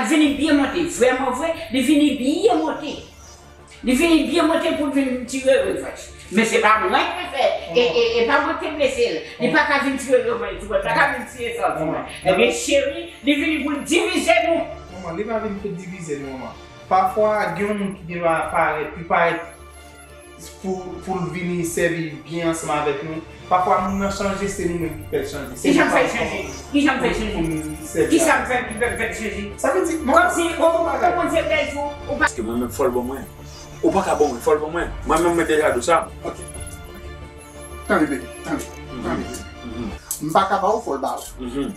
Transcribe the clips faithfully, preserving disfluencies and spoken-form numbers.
Vini byen monte, vrèman vre, li vini byen monte. Li vini byen monte pou l vin tire revanch. Men se pa mwen ki te fè, e, e, e pa mwen ki te blese l. Li pa ka vin tire revanch sou mwen, li pa ka vin tire san sou mwen. Ebyen, cheri, li vini pou l divize nou. Manman, li pa vin pou divize nou, manman. Pafwa, gen yon moun ki gen dwa parèt, li parèt pou, pou l vini sèvi byen ansanm avèk nou. Pafwa, moun nan chanje, se nou menm ki fè l chanje. Se Kijan m fè l chanje? Kijan m fè l chanje? Kijan m fè ki fè l fè l chanje? Sa vle di, non, kòmsi ou, ou, ou Bondye bèl jou, ou pa. Paske mwen menm, fò l ban mwen. Ou pa ka ban mwen, fò l ban mwen. Mwen menm, mwen deja di w sa. Ok. Tande, baby, tande. Tande, baby. M pa ka ba w, fò l ba w.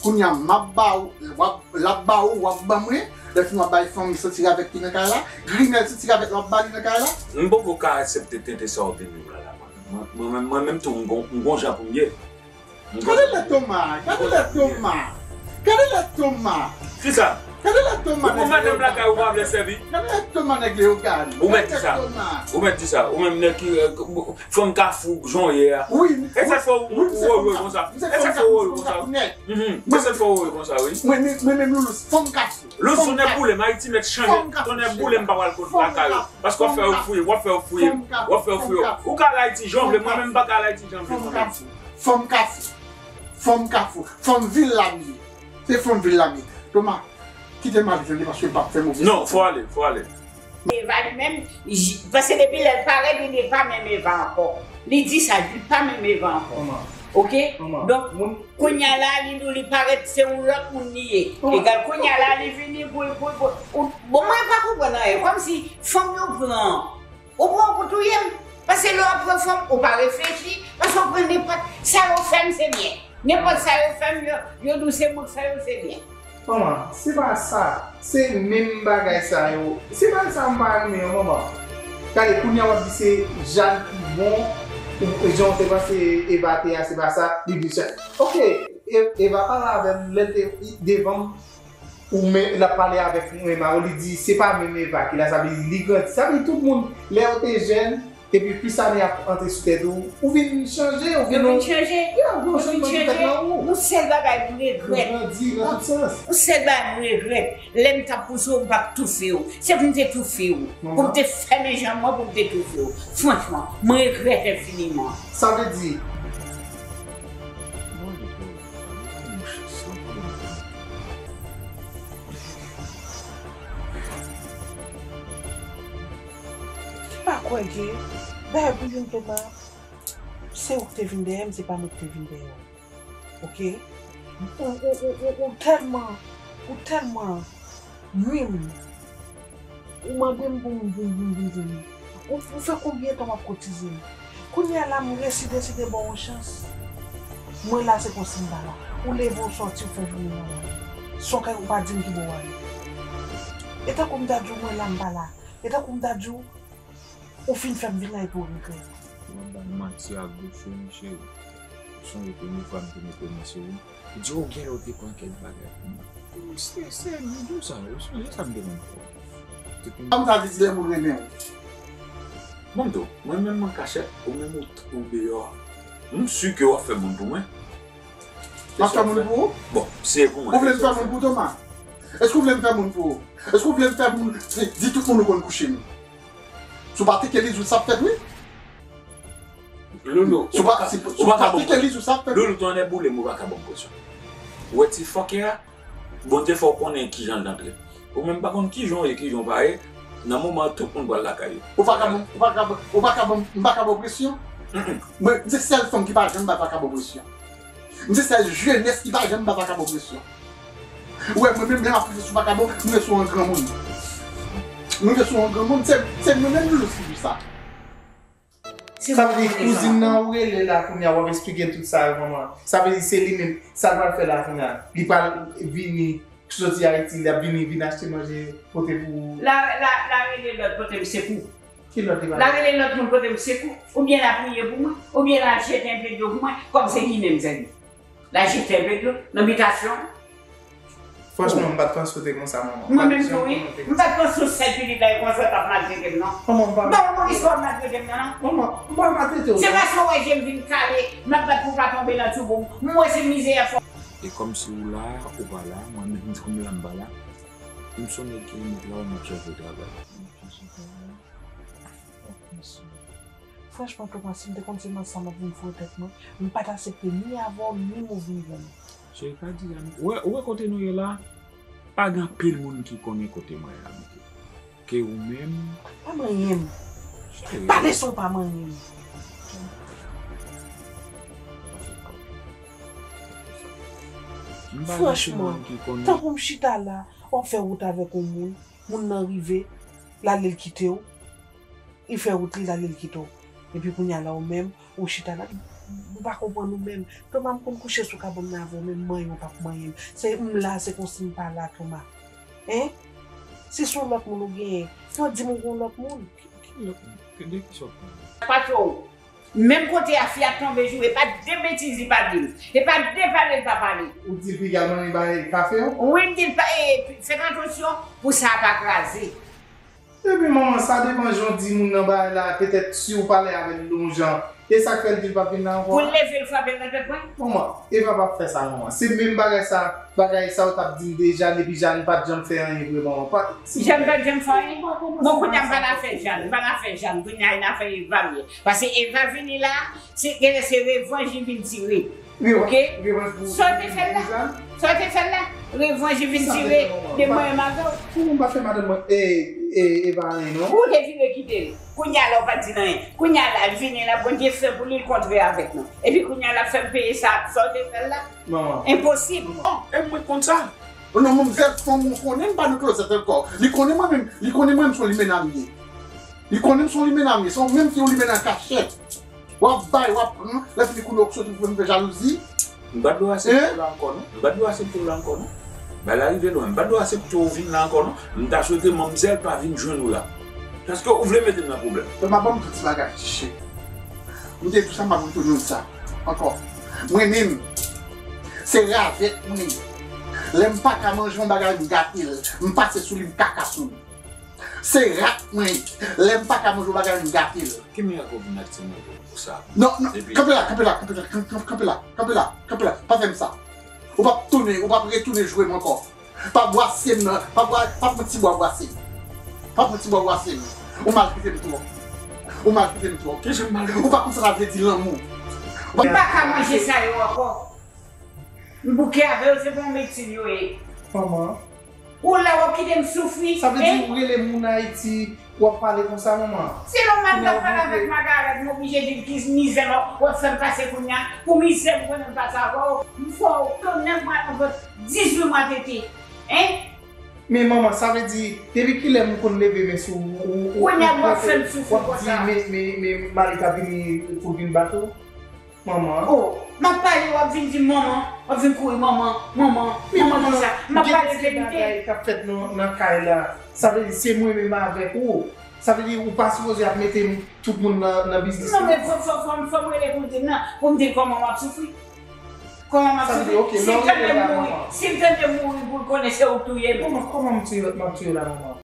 Kounye a, m ap ba w, w ap, l ap ba w, w ap ban mwen. Lè fini w ap bay fanm santi ravèt ki nan kay la. Grimèl santi ravèt la w ap ba li nan kay la. M poko ka aksepte tenten sa w te di m la, la, mwen. Mwen, mwen, mwen, mwen menm tou, m gon, m gon jan pou m ye. M gon Gade jan lè pou m ye. Toma, gade lè Toma. Gade lè Toma. Kisa? Gade lè Toma. Ou pou madanm lakay ou pa vle sèvi? Gade lè Toma nèg Leyogàn. Ou mèt di sa. Ou mèt di sa. Ou menm nèg ki, euh, fanm kafou, jan w ye a. Wi. E sa k fè w, wi, ou woyo konsa? E sa k fè w woyo konsa? Mhm. Mwen se fò woyo konsa, wi. Mwen, mwen, mwen menm Loulous, fanm kafou. Loulous, tonnè boule m, Ayiti mèt chanje. Tonnè boule m pa pral kot lakay ou. Paske w ap fè yo fouye, w ap fè yo fouye, w ap fè yo fouye. Ou ka al Ayiti jan w vle, mwen menm m pa ka al Ayiti jan m vle mwen menm. Fanm kafou. Fanm kafou. Fanm vil la m ye. Se fanm vil la m ye. Toma, kite m ale tande paske l p ap fè move sante. Non, fò ale, fò ale. Eva li menm, j-, paske depi lè l parèt, li, li pa menm Eva ankò. Li di sa, li pa menm Eva ankò. Manman. Ok? Manman. Donk, moun kounye a la, li di w li parèt, se yon lòt moun li ye. Manman. Egal, kounye a la, li vini pou, pou, pou, ou, bon, mwen pa konprann anyen. Kòmsi fanm yo pran, ou pran pou touye m. Paske lè w ap pran fanm, ou pa reflechi, paske w pran nenpòt sa yo fè m, se byen. Nenpòt sa yo fè m, yo, yo di w se moun sa yo, se byen. Manman, se pa sa. Se menm bagay sa yo. Se bagay sa m pa renmen yo, manman. Gade, kounye a w ap di se Jàn ki bon, ou, jan w te panse Eva te a, se pa sa, li di sa. Ok, E-, Eva pale avè m, lè l te devan m, ou men, l ap pale avèk mwen, Maro, li di, se pa menm Eva ki la, sa vle di, li grandi. Sa vle di, tout moun, lè yo te jèn, Epi plis ane ap antre sou tèt ou, ou vin chanje, ou vin... Yo vin chanje. Ya, ou gen yon chanjman ki fèt nan ou. Yon sèl bagay m regrèt. Ou grandi nan tout sans. Yon sèl bagay m regrèt. Lè m t ap pouse w, m p ap toufe w. Se pou m te toufe w. Pou m te fèmen janm mwen, pou m te toufe w. Franchman, m regrèt enfiniman. Sa vle di, Ki pa kwè ke, dayè pou youn Toma, se ou ki te vin dèyè m, se pa mwen ki te vin dèyè w. Oke? Ou, ou, ou, ou, ou tèlman, ou tèlman nwi m. Ou mande m pou m, pou m, pou m, pou m, pou m. Ou, ou fè konbyen tan w ap koutize m? Kounye a la, m resi deside ba w yon chans. Mwen la, se konsi m pa la. Ou leve, w sòti, w fè jounen w la. Son kay, ou pa di m ki bò w ale. E tankou m ta di w mwen la, m pa la. E tankou m ta di w, ou fin fè m vin la epi w regrèt. Mwen ba n manti ak bouch ou, m cheri. Ou sonje premye fwa m te mete men sou ou? Ou di ou gen lè ou te pran kèk bagay pou mwen. Se, se, m di w sa, ou sonje sa m te konn fè w. Kòm sa di, di lè moun renmen w. Bon, m di w, mwen menm an kachèt, ou menm ou, ou deyò. M si ke w ap fè moun pou mwen. M ap fè moun pou ou? Bon, si e pou mwen. Ou vle m fè moun pou ou, Toma? Èske ou vle m fè moun pou ou? Èske ou vle m fè moun, di, di tout moun ou konn kouche m? Si w pa teke Lizou, sa ap fèt, wi. Loulou, si w pa, si, si w pa teke Lizou, sa ap fèt, wi. Loulou, tonnè boule m, ou pa ka ban m presyon. Ou wè ti fòkè a? Bondye fè w konnen kijan l t antre. Ou menm pa konn kijan w ye, kijan w pa ye. Nan moman an, tout moun pral lakay yo. Ou pa ka ban, ou pa ka ban, ou pa ka ban, m pa ka ba w presyon. Mwen, m se sèl fanm ki pa janm bay vakabon presyon. M se sèl jenès ki pa janm bay vakabon presyon. Ou wè, mwen menm, lè m ap rive sou vakabon, m rive sou yon granmoun. M rive sou yon granmoun, se, se mwen menm Loulous ki di sa. Sa vle di kouzin nan ou rele la kounye a, w ap eksplike l tout sa yo, manman. Sa vle di se li menm, sa l pral fè la kounye a? Li pral vini, soti Ayiti, l ap vini, vin achte manje, pote pou ou. La, la, la rele lòt, pote m sekou. Ki lòt li pral fè? La rele lòt moun, pote m sekou. Oubyen la priye pou mwen, oubyen la jete enpe dlo pou mwen, kòm se li menm, sèvi. La jete enpe dlo nan bitasyon. Franchman, m pa t panse w te konsa, manman. Mwen menm tou, wi. M pa t panse yon sèl pitit la, e konsa w t ap maltrete m, non. Manman, m pa... Ba w moris pa w maltrete m nan, non. Manman, m pa maltrete w, non. Se paske w wè je m vin kale, m ap bat pou w pa tonbe nan twou pou m. M wè se mizè a fò. E kòmsi ou la, ou pa la, mwen menm tou m la, m pa la. M sonje ke m t la, m ap chèche travay. Franchman, Thomas, si m te konn se nan sa m ap vin foure tèt mwen, m pa t aksepte ni avè w, ni move nouvèl. Cheri, pa di sa non. Ou wè, ou wè kote nou ye la? Pa gen anpil moun ki konnen kote mwen abite. Ke ou menm. Pa manyen m. Cheri. Pale san w pa manyen m. M pa gen anpil moun ki konnen. Franchman, tankou m chita la, w ap fè wout avèk yon moun, moun nan rive, l ale l kite w, li fè wout li, l ale l kite w. Epi kounye a la, ou menm, ou chita la. M pa konprann ou menm. Thomas, m konn kouche sou kabann nan avè w, men manyen w p ap manyen m. Se m la, se konsi m pa la, Thomas. Hein? Si se yon lòt moun ou genyen, fò w di m ou gen yon lòt moun. Ki, ki lòt moun? Ki, de ki sa w pale? Patwon, menm kote a fi a tonbe jou, e pa de betiz li pa di m. E pa de pale li pa pale. Ou di l piga manyen bay kafe w? Wi, m di l pa, e, fèt atansyon pou sa a pa kraze. Epi manman, sa depan jan w di moun nan bagay la, petèt si w pale avè l yon jan, e sa k fè l di l p ap vin la ankò a? Pou l leve l frape l nan tèt mwen? Manman, Eva p ap fè sa, manman. Se menm bagay sa, bagay sa w t ap di m deja, depi Jane pa t janm fè anyen vre, manman. Pa, Jane pa t janm fè anyen? Bon, kounye a m pa nan afè Jane, m pa nan afè Jane, kounye a e nan afè Eva m ye. Paske Eva vini la, se, genlè se revanj li vin tire. Oke? Sa w te fè l la? Sa w te fè l la? Revanj li vin tire de mwen menm avè w. Kouman m pa fè madanm mwen, e, e, Eva anyen non? Ou te vire kite l. Kounye a la w pa t di l anyen. Kounye a la l vini la, Bondye fè pou li, l kontre avèk nou. Epi kounye a la l ap fè m peye sa, sa w te fè l la? Manman. Enposib. E mwen konn sa. Non, manmzèl fanm ou konnen m pa nan klozèt ankò. Li konnen mwen menm, li konnen mwen menm se yon limena m ye. Li konnen m se yon limena m ye. Se yon menm ki yon limena kachèt. W ap bay, w ap pran, lè fini kounye a w soti pou vin fè jalouzi. M pa t dwe aksepte w la ankò non. M pa t dwe aksepte w la ankò non. Bagay la rive lwen. M pa t dwe aksepte w vin la ankò non. M ta swete manmzèl pa vin jwenn ou la. Paske ou vle mete m nan pwoblèm. Fè m ap ban m tout ti bagay, ti chen. M te di w sa, m ap retounen w di sa ankò. Mwen menm, se ravèt mwen ye. Lè m pa ka manje yon bagay, m gate l. M pase sou li, m kaka sou li. Se rat mwen ye. Lè m pa ka manje yon bagay, m gate l. Ki mirak ou vin ak ti mwen pou sa? Non, non, kanpe la, kanpe la, kanpe la, kanpe la, kanpe la, kanpe la. Pa fè m sa. Ou p ap tounen, ou p ap retounen jwe m ankò. Pa bwase m nan, pa bwa, pa pran ti bwa bwase m. Pa pran ti bwa bwase m. Ou maltrete m twòp. Ou maltrete m twòp. Kijan m maltrete w? Ou pa konn sa sa vle di lanmou. Ou pa... M pa ka manje sa yo ankò. M bouke avè yo, se pa yon medsin yo ye. Manman. Ou la, w ap kite m soufri, hein? Sa vle di ou rele moun Ayiti, w ap pale konsa, manman? Se nòmal, m ap pale avèk Magarèt, m oblije di l ki mizè w ap fè m pase kounye a, pou mizè m konnen m pase avè w, m fè w tonnè m pral nan vant dizuit mwa tete, hein? Men manman, sa vle di, depi kilè m konn leve men sou ou, ou, ou, kounye a m w ap fè m soufri konsa. W ap di, men, men, men Malik ap vini pou l vin bat ou? Manman. Oh, m ap pale, w ap vin di m manman, w ap vin kouri manman, manman, manman konsa. M ap pale verite. Gen ti bagay k ap fèt nan, nan kay la. Sa vle di se mwen menm avèk ou. Sa vle di ou pa sipoze ap mete m, tout moun nan, nan biznis. Non, men fò, fò, fò, fò m rele pou l di m nan, pou m di l kòman m ap soufri. Kòman m ap soufri. Si m tande m mouri, si m tande m mouri, pou l konnen se ou k touye m. Kòman, kòman m touye, m ap touye w la, manman?